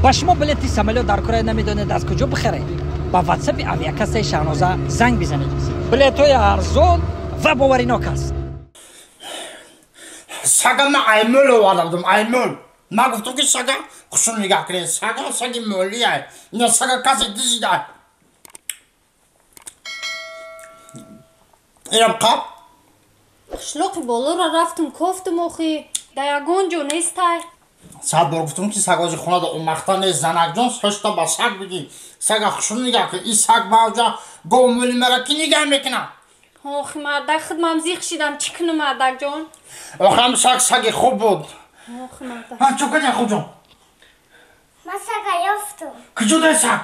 Ба шумо билети самолёт дар кора намедонед аз куҷо бихаред? Ба ватсапи авиакассаи Шаҳноза занг бизанед. Билетҳои арзон ва боваринок аст. Сага ма аймол оварда будам, аймол. Ма гуфтам ки сага хушун нигаҳ кунед. Сага саги молия. Ина сага касе дизида. Инам қап. Қишлоқи болоро рафтум, кофтум охи. Дар ягон ҷо нестай. Сад бор гуфтам ки сагози хонада омахта нест, занакҷон, сошта ба саг бигӣ. Сага хушун нигаҳ кун. Ин саг баъҷа гов моли мара ки нигаҳ мекунад? Охи мардак, худмам зиқ шидам, чӣ кунам, мардакҷон? Охи ҳам саг саги хуб буд. Охи мардак. Ҳа, чӣ кардӣ, хубҷон? Ман сага ёфтум. Куҷо дай саг?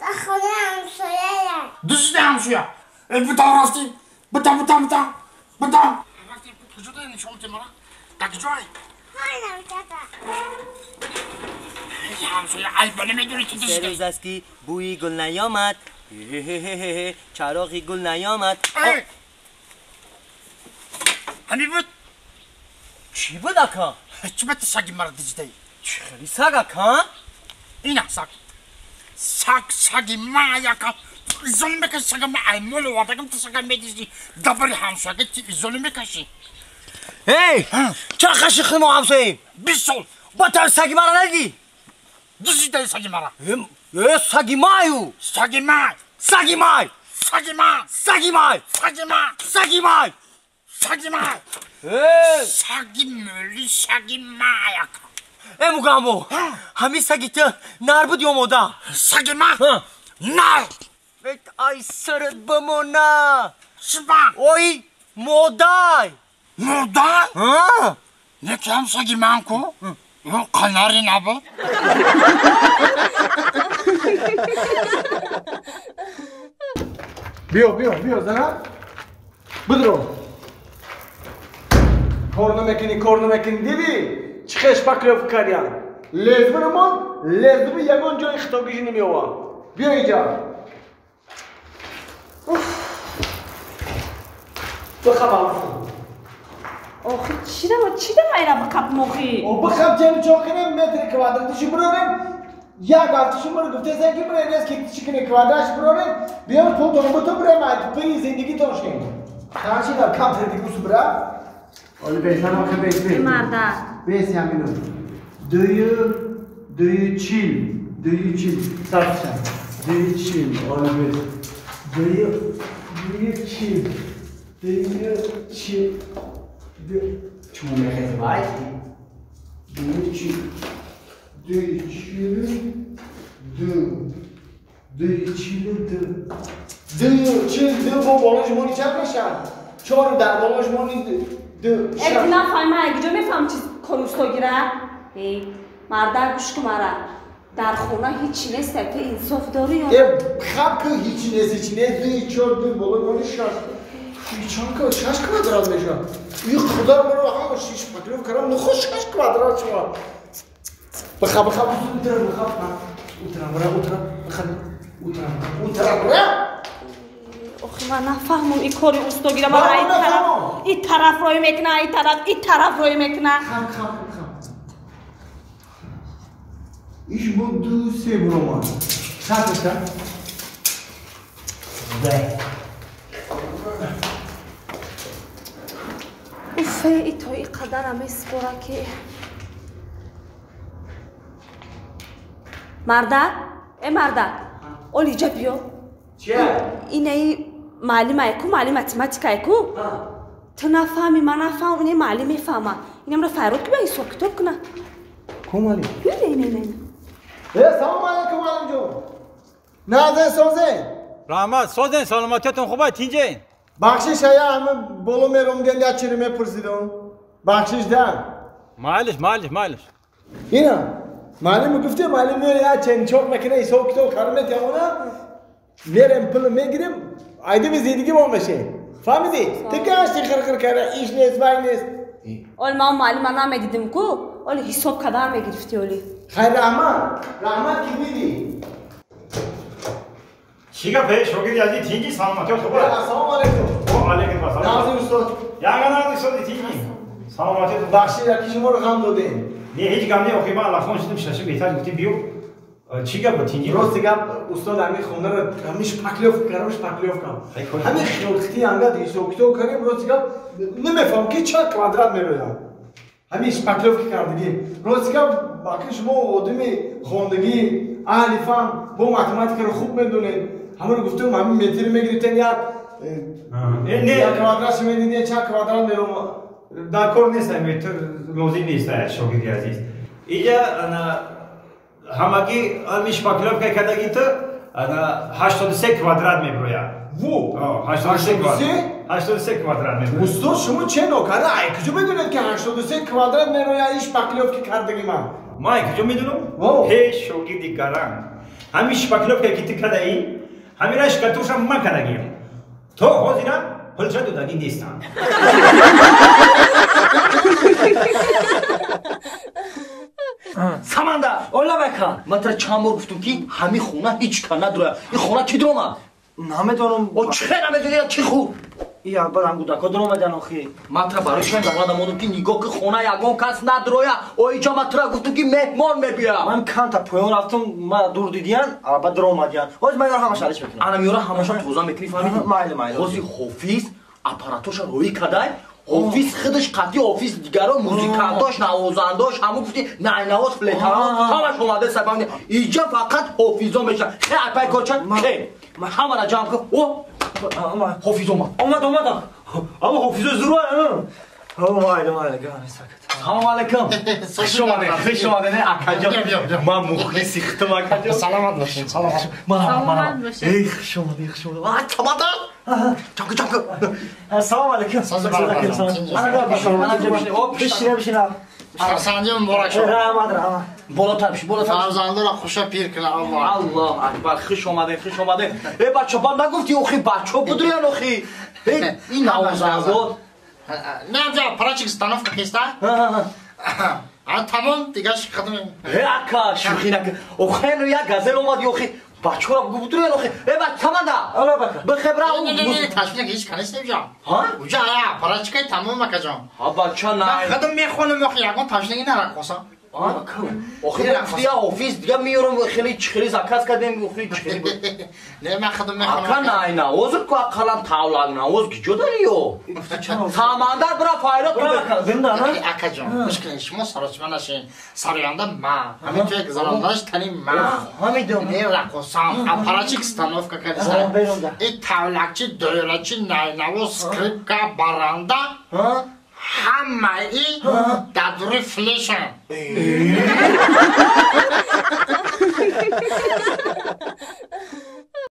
Дар хонаи ҳамсояя. Дузида ҳамсоя. Э, бута рафтӣ. Бута, бута, бута. Бута. Рафтӣ, куҷо дай нишон те мара? Дар куҷое? Хонам тата. Ҳамсоя айба намедонӣ ки Се дузида. рӯз аст ки бӯи гул наёмад, чароғи гул наёмад. Э! Ҳамин буд? Чӣ буд, ака? Чӣ ба ту саги мара дузидаӣ? Чӣ хели саг, ака? Ина саг. Саг саги ма яка. Изолӣ мекашӣ сага ма аймол овардагам, ту сага медиздӣ. Дабари ҳамсояга ти изолӣ мекашӣ. Эй, чаро қаши худ мо ҳамсоем? 20 сол. Ба ту саги мара надидӣ? Дузидаи саги мара. Э, саги маю. Саги май. Саги май. Саги май. Саги май. Саги май. Саги май. Саги май. Э, Саги мӯли саги май яка. э мугамбо, ҳамин саги ту нар буд ё мода? Саги май. Ҳа. Нар. Ай сарат бимона. Шиба. Ой, модай. Модай? Ҳа? Неки ҳам саги ман ку? Ё қанари набуд? Биё, биё, биё, зана. Бидро. Кор намекунӣ, кор намекунӣ, дидӣ? Чӣ хеш паклёв кардям. Лезбирамон, лезби ягон ҷои хитогиши намеёвам. Биё инҷа. Бихабам. Охи, чӣ дама, чӣ дама ира бикапм охи? О, бихаб ҷани чо кунем, метри квадратиши бирорем. Як ҳафташи мара гуфтесен ки бирем, нест ки чӣ кунем, квадратиш бирорем. Биём пултон буту бирем, пи зиндагитон шкем. Чанд шида камтар дигусу бира? Оли бештар охи бес бес. Марда. Бес ҳамину. Дую, дую чил, дую чил. Сабша. Дую чил, оли бес. Дую, дую чил. Дую чил. Чмо мехезем, ай? Дую чил. Дую чил. Ду. Дую чил ду. Дую чил ду бо болош мони чанд мешавад? Чор дар болош мони ду. Э, ту нафаҳми, ман куҷо мефаҳмам чиз кори устогира? Э, мардак, гӯш кун мара. Дар хона ҳичи нест, ту инсоф дорӣ ё? Э, хаб ку ҳичи нест, ҳичи нест. Дуи чор ду болои мони шаш. Чанд ка шаш квадрат мешавад. И худо маро ҳама шиш паклёв кардам, нухо шаш квадрат шавад. Бихаб, бихаб, утра, бихаб. Утра, бира, утра, бихаб. Утра, утра, бира. Охи, ман нафаҳмам ин кори устогира. Мара Ман ин тараф, нафаҳмам. ин тараф рӯй мекуна, ин тараф, ин тараф рӯй мекуна. Хаб, хаб, хаб. Иш бо ду се буромад. Чанд мешавад? Бе. Уфе, и то и қадара меспора ки. Мардак, э мардак, оли иҷа биё. Чия? Инаи маълимае ку, маълим математикае ку? Ту нафаҳмӣ, ман нафаҳмам, инаи маълим мефаҳма. Инамро файрод ки бия ҳисоб китоб куна. Ку маълим? Ина, ина, ина, ина. Э, салом алейкум, маълимҷон. Назен созен. Раҳмат, созен, саломатиятон хуб аст, тинҷен? Бахшиш, ая ҳама боло меромдем, як чиро мепурсидам. Бахшиш да. Майлиш, майлиш, майлиш. Ина, маълим гуфте, маълим меояд, як ченчоқ мекунад, ҳисоб китоб карда метавона. Мерем пул мегирем, айдими зиндагӣ мо мешем. Фаҳмидӣ? Ту гашти хирхир карда, иш нест, вай нест. Оли ман маълима намедидим ку, оли ҳисоб кардан мегирифтӣ оли. Хайр, раҳмат, раҳмат ки дидӣ. Чӣ гап, э, шогирди азиз, тинҷи, саломатият хуб аст? Ассалому алайкум. О, алайкум ассалом. Назим устод. Ягона назим устоди, тинҷи. Саломатият. Бахшид, яки шуморо ғам додем. Не, ҳеҷ гап не, охи ман аллахон шудам, шашум этаж гуфтем биё. Чӣ гап тинҷи? Рости гап устод ҳамин хонаро ҳамин шпаклёвка кардам, шпаклёвка. Ҳамин хиёлхити ангад ҳисоб-китоб кардем, рости гап намефаҳмам ки чанд квадрат мерояд. Ҳамин шпаклёвка кардагӣ. Рости гап баки шумо одами хондагӣ, аҳли фан, бо математикаро хуб медонед. Ҳамаро гуфтем ҳамин метр мегирифтен як квадрат медидед чанд квадрат меромад. Дар кор нест метр лозим нест шогирди азиз. Иҷа ҳамагӣ ҳамин шпаклёвка кардагӣ ту 83 квадрат меброяд. Ву! 83 квадрат меброяд. Устод шумо че нокара? Ай куҷо медонед ки 83 квадрат мерояд ин шпаклёвка кардагӣ ман? Ман ай куҷо медонам? Ҳеҷ шогирди гаранг. Ҳамин шпаклёвка ки ту кардаӣ, ҳамин штукатуршам ман кардагиам. То ҳозира пулша додагӣ нестам. Саманда! Ола бака! Ман тара чанд бор гуфтум ки ҳамин хона ҳеҷ кар надорад. Ин хона кӣ дуромад? Намедонам. О чӣ намедонӣ кӣ хӯрд? И аввал ҳам кӯдакҳо дуромадан охи. Ман тара барои чӣ давлат омадам ки нигоҳ ки хона ягон кас надроя. О иҷа ман тара гуфтум ки меҳмон мебиёяд. Ман камта поён рафтум, ман дур дидиян, албат дуромадиян. Ҳозир ман ёра ҳамаша алиш мекунам. Ана меёра ҳамаша тоза мекунӣ, фаҳмидӣ? Майли, майли. Ҳозир Ҳофиз аппаратоша роӣ кадай. Ҳофиз худаш қатъи ҳофиз дигаро музикантош, навозандош, ҳамун гуфти найнавоз, флейтанавоз, ҳамаш омада сабаб. Иҷа фақат ҳофизо мешавад. Хе айпай корча, хе. Ҳамара ҷамъ кун. О, ҳофиз омад. Омад, омад. Аммо ҳофизо зур. Майли, майли, гани сакат. Салом алейкум. Хуш омадед, хуш омадед, акаҷон. Ман мухлиси худам, акаҷон. Саломат бошед, саломат. Саломат бошед. Эй, хуш омадед, хуш омадед. А, тамада! Чамка, чамка. Салом алейкум. Бишина, бишина. Фарзанди муборак шуд. Раҳмат, раҳмат. Болотар бишин, болотар. Фарзандро хуша пир кунад Аллоҳ. Аллоҳ акбар, хуш омадед, хуш омадед. Эй бача, бад нагуфтӣ охи бачо будурян охи. Эй, ин навозандо. Не, амҷа, аппаратчик установка киста? А тамом, дигар худам. Э ака, шӯхӣ накун. Охи як газел омад охи. Бачаро бугу будурян охи. Э бач, тамада. Алло бака. Бихебра. Не, не, не, ташвиқ ҳеҷ канист немҷа. Ҳа? Уҷа аппаратчикай тамом акаҷон. Ҳа бача най. Ман худам мехонам охи, ягон ташвиқи нараққоса. Охи гуфти я ҳофиз дига меёрам хеле чихели заказ кардем охи чихели. Не, ман худам мехонам. Ака най навоз ку ақаллан тавлак навоз киҷо дари ё? Самандар бира файрод кун. Зинда на? Акаҷон, гӯш кунед, шумо саросима нашин. Сароянда ман, ҳамин ҷое гузарондаш тани ман. Ҳамидам. Не раққосам, аппаратчик установка кардиса. И тавлакчи, доирачи, найнавоз, скрипка, баранда. Ҳамаи дар дури флешам.